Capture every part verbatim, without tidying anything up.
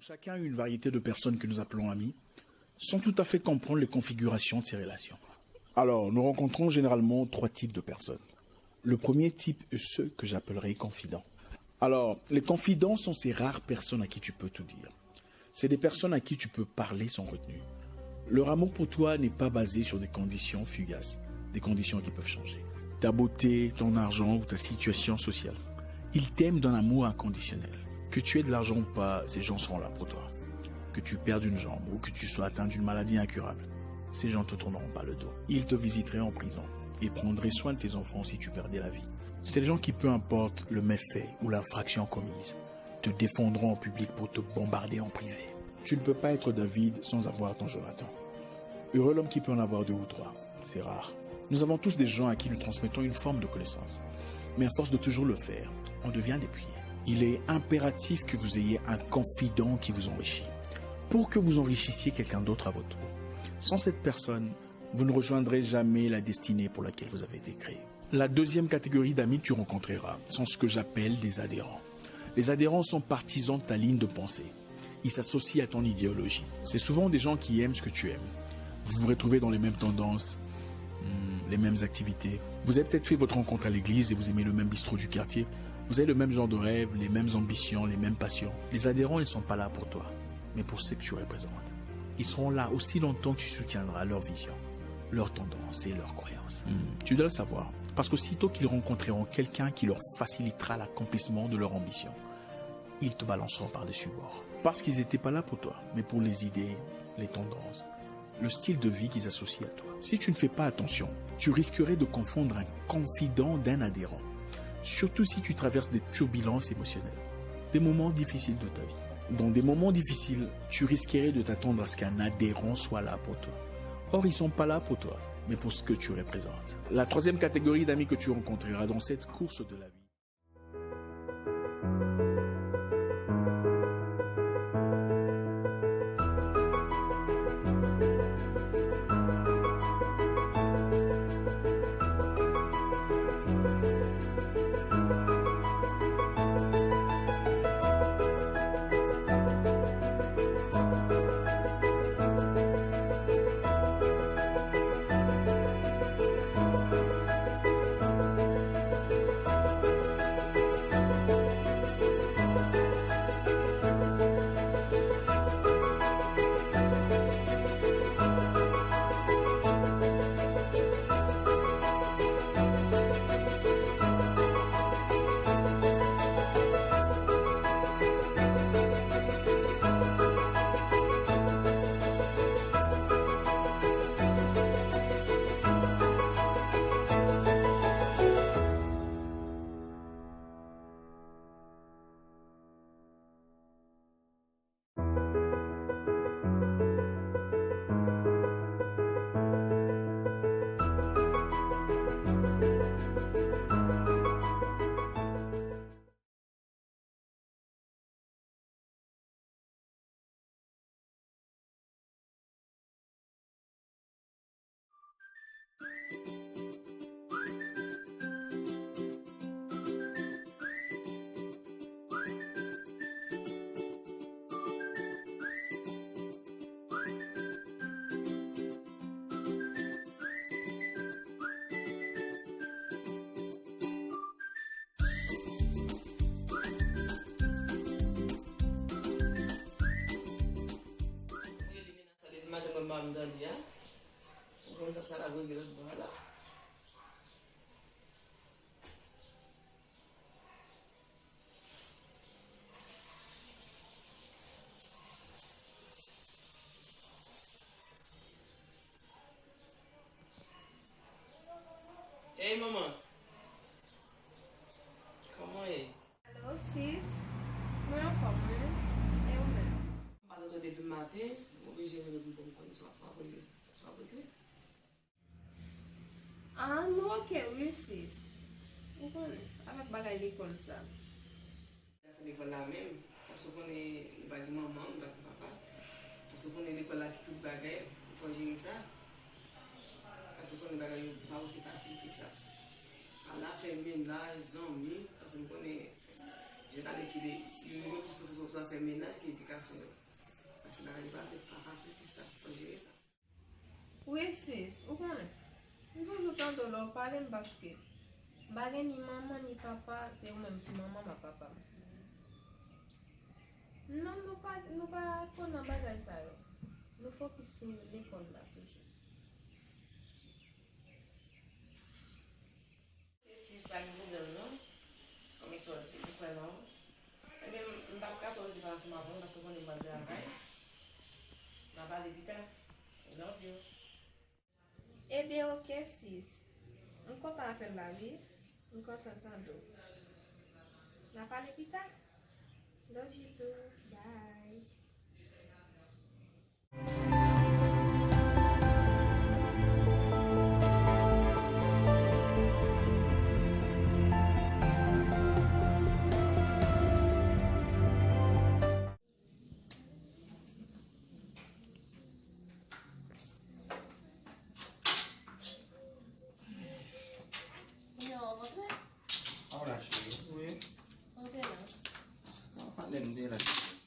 Chacun a eu une variété de personnes que nous appelons amis, sans tout à fait comprendre les configurations de ces relations. Alors, nous rencontrons généralement trois types de personnes. Le premier type est ceux que j'appellerai confidents. Alors, les confidents sont ces rares personnes à qui tu peux tout dire. C'est des personnes à qui tu peux parler sans retenue. Leur amour pour toi n'est pas basé sur des conditions fugaces, des conditions qui peuvent changer. Ta beauté, ton argent ou ta situation sociale. Ils t'aiment d'un amour inconditionnel. Que tu aies de l'argent ou pas, ces gens seront là pour toi. Que tu perdes une jambe ou que tu sois atteint d'une maladie incurable, ces gens te tourneront pas le dos. Ils te visiteraient en prison et prendraient soin de tes enfants si tu perdais la vie. C'est les gens qui, peu importe le méfait ou l'infraction commise, te défendront en public pour te bombarder en privé. Tu ne peux pas être David sans avoir ton Jonathan. Heureux l'homme qui peut en avoir deux ou trois. C'est rare. Nous avons tous des gens à qui nous transmettons une forme de connaissance. Mais à force de toujours le faire, on devient dépouillé. Il est impératif que vous ayez un confident qui vous enrichit, pour que vous enrichissiez quelqu'un d'autre à votre tour. Sans cette personne, vous ne rejoindrez jamais la destinée pour laquelle vous avez été créé. La deuxième catégorie d'amis que tu rencontreras sont ce que j'appelle des adhérents. Les adhérents sont partisans de ta ligne de pensée. Ils s'associent à ton idéologie. C'est souvent des gens qui aiment ce que tu aimes. Vous vous retrouvez dans les mêmes tendances, hmm, les mêmes activités. Vous avez peut-être fait votre rencontre à l'église et vous aimez le même bistrot du quartier. Vous avez le même genre de rêve, les mêmes ambitions, les mêmes passions. Les adhérents, ils sont pas là pour toi, mais pour ceux que tu représentes. Ils seront là aussi longtemps que tu soutiendras leur vision, leurs tendances et leurs croyances. Hmm. Tu dois le savoir, parce qu'aussitôt qu'ils rencontreront quelqu'un qui leur facilitera l'accomplissement de leur ambition, ils te balanceront par-dessus bord. Parce qu'ils n'étaient pas là pour toi, mais pour les idées, les tendances, le style de vie qu'ils associent à toi. Si tu ne fais pas attention, tu risquerais de confondre un confident d'un adhérent, surtout si tu traverses des turbulences émotionnelles, des moments difficiles de ta vie. Dans des moments difficiles, tu risquerais de t'attendre à ce qu'un adhérent soit là pour toi. Or, ils sont pas là pour toi, mais pour ce que tu représentes. La troisième catégorie d'amis que tu rencontreras dans cette course de la vie. Sa depi maten mwen pa m tande a. Ou konn sa, sa k ap regle lòt bò a la. Ey, manman. Kòman w ye? Alo, sis. Mwen anfòm, wi. E ou menm? M pa t antre depi maten, m oblije rele pou m konn si w ap fabrike, si w ap regle. Ah, nou oke, wi, sis. Ou konnen, avèk bagay lekòl sa. Lekòl la menm, paske w konnen nou pa gen manman, nou pa gen papa. Paske w konnen lekòl la ki tout bagay, ou fò jere sa. Paske w konnen bagay yo pa osi fasil ke sa. Pale, afè mennaj, zanmi, paske m konnen Yo ta vle kite yo, yo plis panse sou zafè mennaj ke edikasyon yo. Paske bagay yo pase pa fasil, sista. Fò jere sa. Wi, sis, ou konnen. M toujou tande w lè w pale m paske m pa gen ni manman ni papa, se ou menm ki manman m ak papa m. Non, nou pa, nou pa konn nan bagay sa yo. Nou fokis sou lekòl la toujou. Sis, pa gen pwoblèm non. Kòm e sòti, ou kwè non. Ebyen, m, m p ap ka twò rete pale ansanm avè w, paske w konnen m pral travay. N a pale pita. Love you. Ebyen, oke, sis. M kontan apèl la, wi. M kontan tande w. N a pale pita. Love you too. Bye. Yo, w antre? A w la, cheri. Wi. Kote w te la? Nan pale m te la, cheri.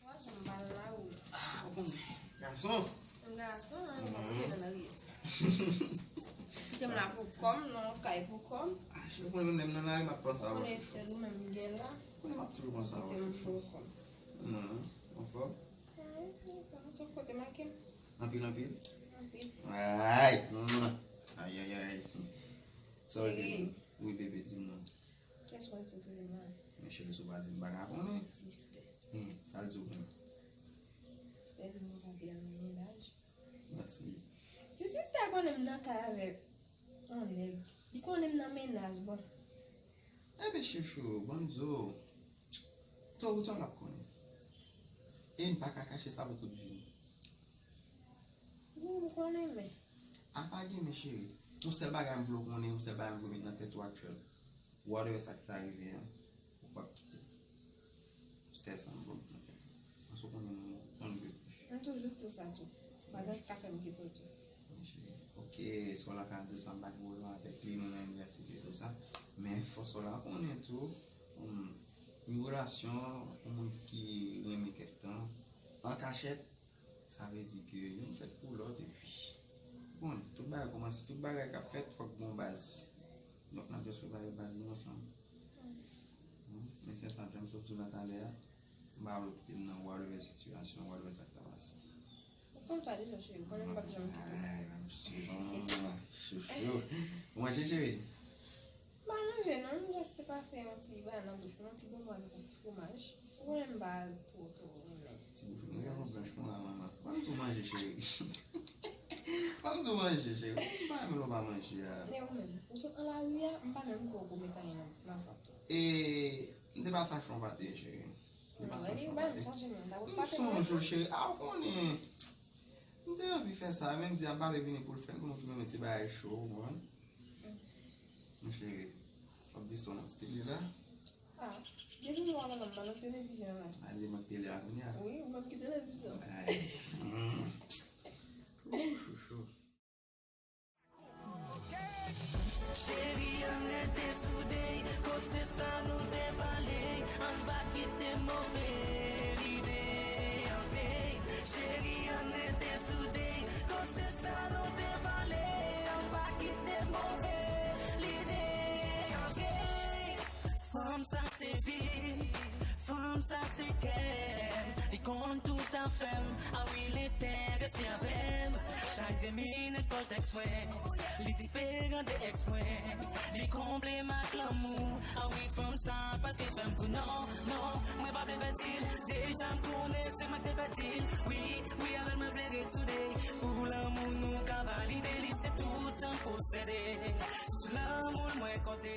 Wa janm bal la ou. Ah, ou konnen. Gason. M gason, hein, ou pa konnen nan lari. Kite m la pou kò m, non, kay pou kò m. Ah, cheri, ou konnen menm lè m nan lari, m ap panse a ou. Ou konnen sèl ou menm m gen la. Ou konnen m ap toujou panse a ou, chouchou. Kite m pou kò m. Mwen, anfòm? Anfòm, sòf kote make m. Anpil, anpil? Anpil. Ay! Ay, ay, ay. Sa w te di? Wi, bebe, di m non. Kiyès mwen di w te rele m? Men cheri, si w pa di m, m pa ka konnen. Sistè. Hen, sa l di w menm? Sistè di m konsa ke l nan mennaj. Manti. Si sistè konnen m nan kay avèk yon nèg, li konnen m nan mennaj, bon. Ebyen, chouchou, ban m di w, to ou ta l ap konnen. E n pa ka kache sa pou tout vi nou. Wi, m konnen, men. A pa gen men, cheri. Yon sèl bagay m vle w konnen, yon sèl bagay m vle w met nan tèt ou aktyèl. Whatever sa k ta rive an, ou p ap kite m. Sèl sa m vle w met nan tèt ou. Paske w konnen m konn gwo bouch. M toujou di w sa tou. Pa gen anyen k ka fè m kite w tou. Men cheri, oke, sè w la ka di w sa, m pa gen pwoblèm avèk li, nou nan inivèsite tou sa. Men fò sè w la konnen tou, hmm, yon relasyon, yon moun ki renmen kèk tan, an kachèt, sa vle di ke youn fèt pou lòt, epi, bon, tout bagay kòmanse, tout bagay k ap fèt, fòk gen yon baz. Donk, n ap just prepare baz nou ansanm. Hmm, men se sa, jan m sot di w la talè a, m pa vle w kite m nan whatever sitiyasyon, whatever sa k ta pase. Ou konn sa deja, cheri, ou konnen m p ap janm kite w. Ay, m ap sou, chouchou. Ou manje, cheri? M pa manje non, m just te pase yon ti bagay nan bouch mwen, yon ti bonbon avèk yon ti fwomaj. Ou konnen m pa two two renmen. Ti bouch ou gen yon blanch mwen la, manman. Ban m di w manje, cheri. Ban m di w manje, cheri. M pa renmen lè w pa manje a. E ou menm? Ou sot nan lari a, m pa menm kwè w gwo met anyen nan, nan vant ou. E, m te pase achte yon pate, cheri. M te pase achte yon pate. M sonje w, cheri. A, ou konnen. M te anvi fè sa, men m di a m pa vle vini pou l fè l, pou nou tounen yon ti bagay cho, ou konprann? Mon cheri, w ap di sa nan ti tele la? Ah, depi nou wè nan, nan televizyon la. A, li mank tele a kounye a? Wi, ou menm ki televizyon. Ay. Mm. Ou chouchou. Cheri, ann rete soude, koze sa nou te pale, ann pa kite move lide antre. Cheri, ann rete soude, koze sa nou te pale, ann pa kite move lide antre. Fanm sa se vi, fanm sa se kè m, li konn tout afè m, a wi l enterese avè m. Chak de minit fò l tèks mwen, li diferan de èks mwen, li konble m ak lanmou, a wi fanm sa pa t gen fè m kou non, non, mwen pa vle pèdi l, deja m konnen se mwen k te pèdi l, wi, wi avè l mwen vle ret soude, pou lanmou nou ka valide, li se tout sa m posede, se sou lanmou l mwen konte.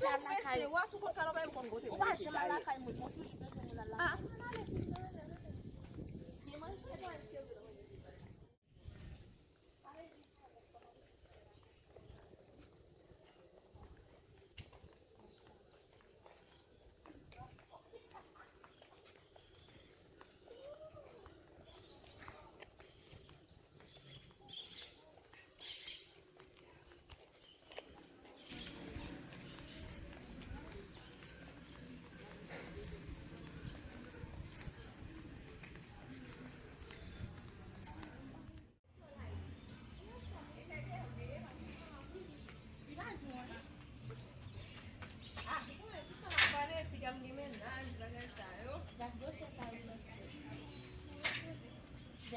Al lakay. Ou pa janm al lakay moun, mwen toujou bezwen al lakay. Ah, ann ale, ann ale, ann ale. Gen manje.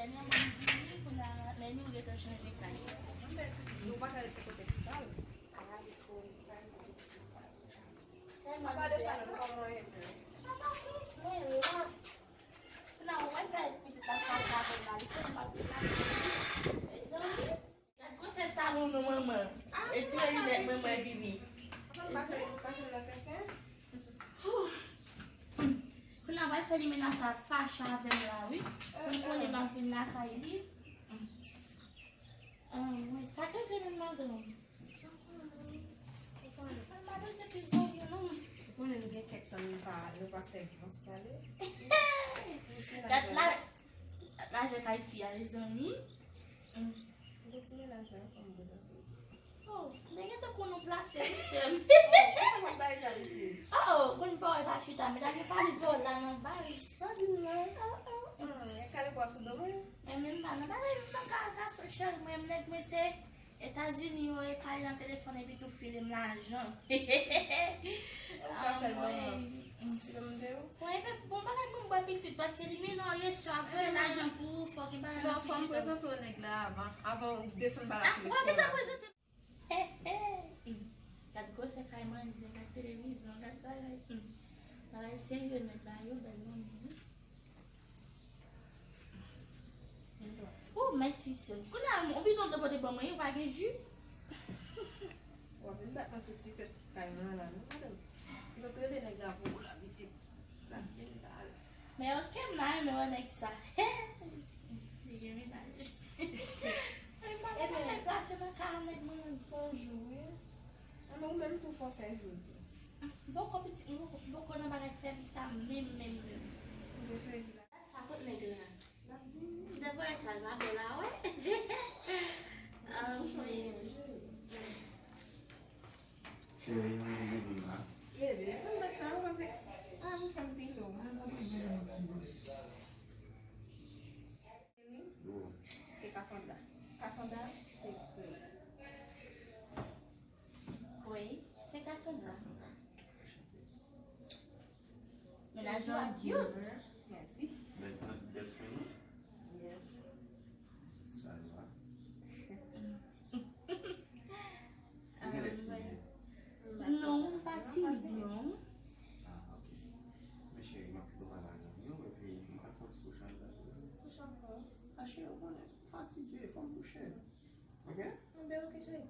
Dènyèman m vini, kounye a, men nou gentan chanje kay. Sèlman nou de. Mwen la. Kounye a, ou wè fè pitit la sa travay la, li konn pa vin la. Mezanmi. Gad gwosè salon nou, manman. Ah, e tire linèt mwen, mwen vini. Kounye a, w al fè li, mennaj sa fache avè m la, wi. Konn konnen m ap vin lakay li. Anmwey, sa k regle menm madanm? Mwen pa bezwen pi serye, non. Ou konnen nou gen kèk tan nou pa, nou pa fè vans pale. Gad la, gad lajan kay fi a, mezanmi. Bon, ti mennaj la, kòm bon. Oh, men gentan konn nou plase, wi, sè m. Oh, ou pa konn bagay sa, mesye. Oh, oh, konn pa wè pa chita, men ta gen pale vòl la nan bal. Pa di m non. Oh, oh. Hmm, e kale bwa sou do mwen. Men menm pa nan bagay, m pa ka, ka sou chèz mwen, m nèg mwen se Etazini yo, e pale nan telefòn epi tou file m lajan. Ou ka fè l, manman. Anmwey. Mwen, bon bagay pou m bwè pitit, paske li menm nan reso ap voye lajan pou ou, fòk li pa. Non, fò m prezante w nèg la avan, avan w desann ba la. Ah, w ap gentan prezante. He, he. Hmm. Gad gwosè kay manzè, gad televizyon, gad bagay. Hmm. Bagay serye nèt la, yo bèl manmi, wi. Oh, mèsi, sè m. Kounye a, yon bidon dlo pote ban mwen, ou pa gen ji? W ap vin bat mwen sou ti tèt kay mwen la, non, madanm. Fò w rele nèg la pou ou la, pitit. L ap vin la. Men oke, m ta renmen wè nèg sa. Li gen mennaj. Mwen pa konn bagay plase nan kay nèg mwen menm, se yon jou, wi. A, men ou menm tou fò fè jou tou. Bòkò pitit, m bòkò, bòkò nan bagay fè vi sa menm, menm, menm. Ou te fè vi la. Sa kot nèg la? L ap vini. Devan sa, l pa bèl a wè. Anmwey. Cheri, nou gen moun la. Bebe, konn bat sa, ou pa fè. Ah, ou fè m pito. Se Cassandra. Cassandra, se Chloé. Chloé, se Cassandra. Mennaj ou a cute. Mèsi. Best, best friend ou? Yes. Sa yo a. Ou genlè tibyen. Non, m pa tibyen. Ah, ok. Men cheri, m ap pito pale ak zanmi yo, epi m pral fè yon ti kouche anba. Kouche ankò. Ah, cheri, ou konnen, m fatige, fò m kouche. Ok? Enben, ok, cheri.